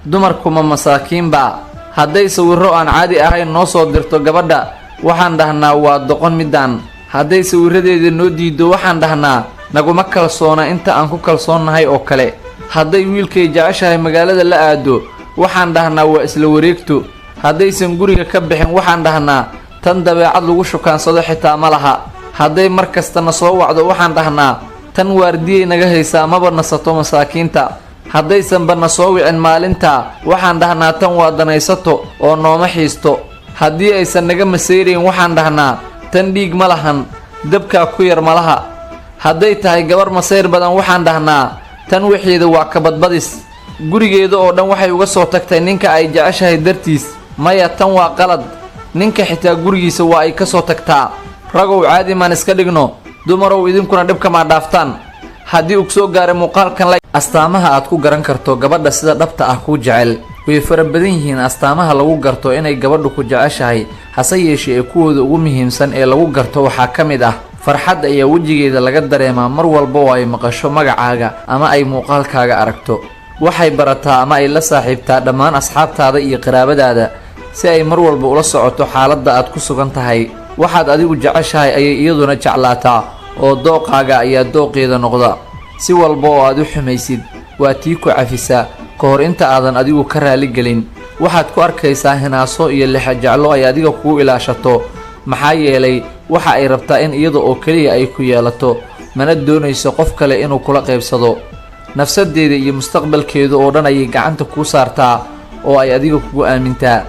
Dumarkuma masaakiinbaa? Hadday sawirro aan caadi ahayn noo soo dirto gabadha, waxaan dhahnaa, "Waa doqon middaan." Hadday sawirradeeda noo diiddo, waxaan dhahnaa, "Naguma kalsoona inta aan ku kalsoonnahay oo kale." Hadday wiilkay jeceshahay magaalada la aado, waxaan dhahnaa, "Waa isla wareegto." Haddaysan guriga ka bixin, waxaan dhahnaa, "Tan dabeecad lagu shukaansado xitaa ma laha." Hadday mar kasta na soo wacdo, waxaan dhahnaa, "Tan waardiyay naga haysaa, maba nasato masaakiinta." Haddaysanba na soo wicin maalintaa, waxaan dhahnaa, "Tan waa danaysato oo nooma xiisto." Haddii aysan naga masayrayn, waxaan dhahnaa, "Tan dhiig ma lahan, dabkaa ku yar malaha." Hadday tahay gabar masayr badan, waxaan dhahnaa, "Tan wixiida waa kabadbadis, gurigeeda oo dhan waxay uga soo tagtay ninka ay jeceshahay dartiis." Maya, tan waa qalad. Ninka xitaa gurigiisa waa ay ka soo tagtaa. Ragow, caadi maan iska dhigno. Dumarow, idinkuna dhibkamaa dhaaftaan. Haddii uu soo gaaray muuqaalkan la. Astaamaha aad ku garan karto gabadha sida dhabta ah kuu jecel. Way fara badan yihiin astaamaha lagu garto inay gabadhu ku jeceshahay, hase yeeshee ee kuwooda ugu muhiimsan ee lagu garto waxaa ka mid ah: farxad ayaa wejigeeda laga dareemaa mar walba oo ay maqasho magacaaga ama ay muuqaalkaaga aragto. Waxay barataa ama ay la saaxiibtaa dhammaan asxaabtaada iyo qaraabadaada si ay mar walba ula socoto xaaladda aad ku sugan tahay. Waxaad adigu jeceshahay ayay iyaduna jeclaataa, oo dooqaaga ayaa dooqeeda noqda. Si walba oo aad u xumaysid, waa tii ku cafisaa ka hor inta aadan adigu ka raaligelin. Waxaad ku arkaysaa hinaaso iyo lexejeclo ay adiga kugu ilaashato, maxaa yeelay waxa ay rabtaa in iyada oo keliya ay ku yeelato, mana doonayso qof kale inuu kula qaybsado. Nafsadeeda iyo mustaqbalkeeda oo dhan ayay gacanta kuu saartaa oo ay adiga kugu aamintaa.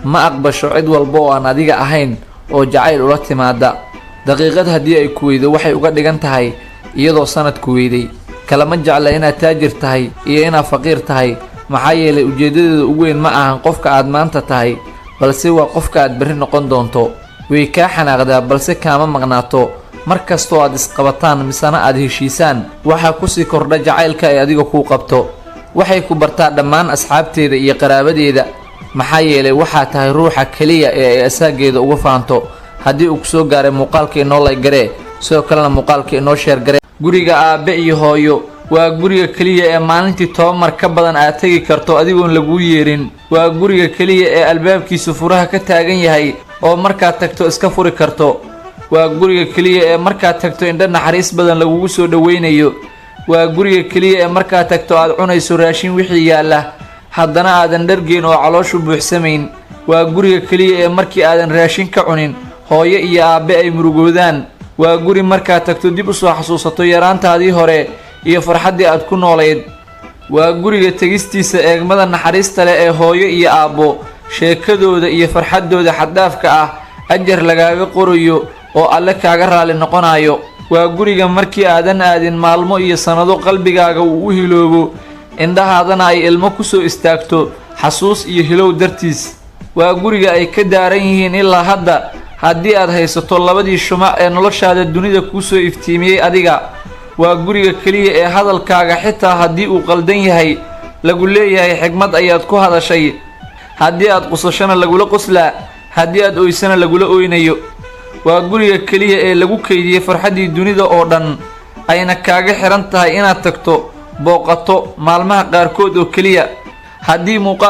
Ma aqbasho cid walba oo aan adiga ahayn oo jacayl ula timaada. Daqiiqad haddii ay ku weydo, waxay uga dhigan tahay iyadoo sanad ku weyday. Kalama jecla inaad taajir tahay iyo inaad faqiir tahay, maxaa yeelay ujeeddadeeda ugu weyn ma ahan qofka aad maanta tahay, balse waa qofka aad berri noqon doonto. Way kaa xanaaqdaa, balse kaama maqnaato. Mar kastoo aad isqabataan misena aad heshiisaan, waxaa kusii kordha jacaylka ay adiga kuu qabto. Waxay ku bartaa dhammaan asxaabteeda iyo qaraabadeeda, maxaa yeelay waxaa tahay ruuxa keliya ee ay asaageeda uga faanto. Haddii uu kusoo gaaray muuqaalka, inoo like garee, sidoo kalena muuqaalka inoo share garee. Guriga aabbe iyo hooyo waa guriga keliya ee maalintii 10 mar ka badan aad tegi karto adigoon laguu yeerin. Waa guriga keliya ee albaabkiisu furaha ka taagan yahay oo markaad tagto iska furi karto. Waa guriga keliya ee markaad tagto indho naxariis badan lagugu soo dhoweynayo. Waa guriga keliya ee markaad tagto aad cunayso raashin wixii yaalla, haddana aadan dhargeyn oo calooshu buuxsamayn. Waa guriga keliya ee markii aadan raashin ka cunin, hooyo iyo aabbe ay murugoodaan. Waa guri markaad tagto dib usoo xasuusato yaraantaadii hore iyo farxaddii aad ku noolayd. Waa guriga tegistiisa eegmada naxariista leh ee hooyo iyo aabbo, sheekadooda iyo farxaddooda xad-dhaafka ah ajar lagaaga qorayo oo Alle kaaga raali noqonayo. Waa guriga markii aadan aadin maalmo iyo sannado qalbigaaga uu u hiloobo, indhahaadana ay ilmo kusoo istaagto xasuus iyo hilow dartiis. Waa guriga ay ka daaran yihiin ilaa hadda haddii aad haysato labadii shumac ee noloshaada dunida kuusoo iftiimiyey adiga. Waa guriga keliya ee hadalkaaga, xitaa haddii uu qaldan yahay, lagu leeyahay, "Xigmad ayaad ku hadashay." Haddii aad qusashona lagula qoslaa, haddii aad oysana lagula oynayo. Waa guriga keliya ee lagu keydiyey farxaddii dunida oo dhan, ayna kaaga xihan tahay inaad tagto booqato maalmaha qaarkood oo keliya. Haddii muuqaal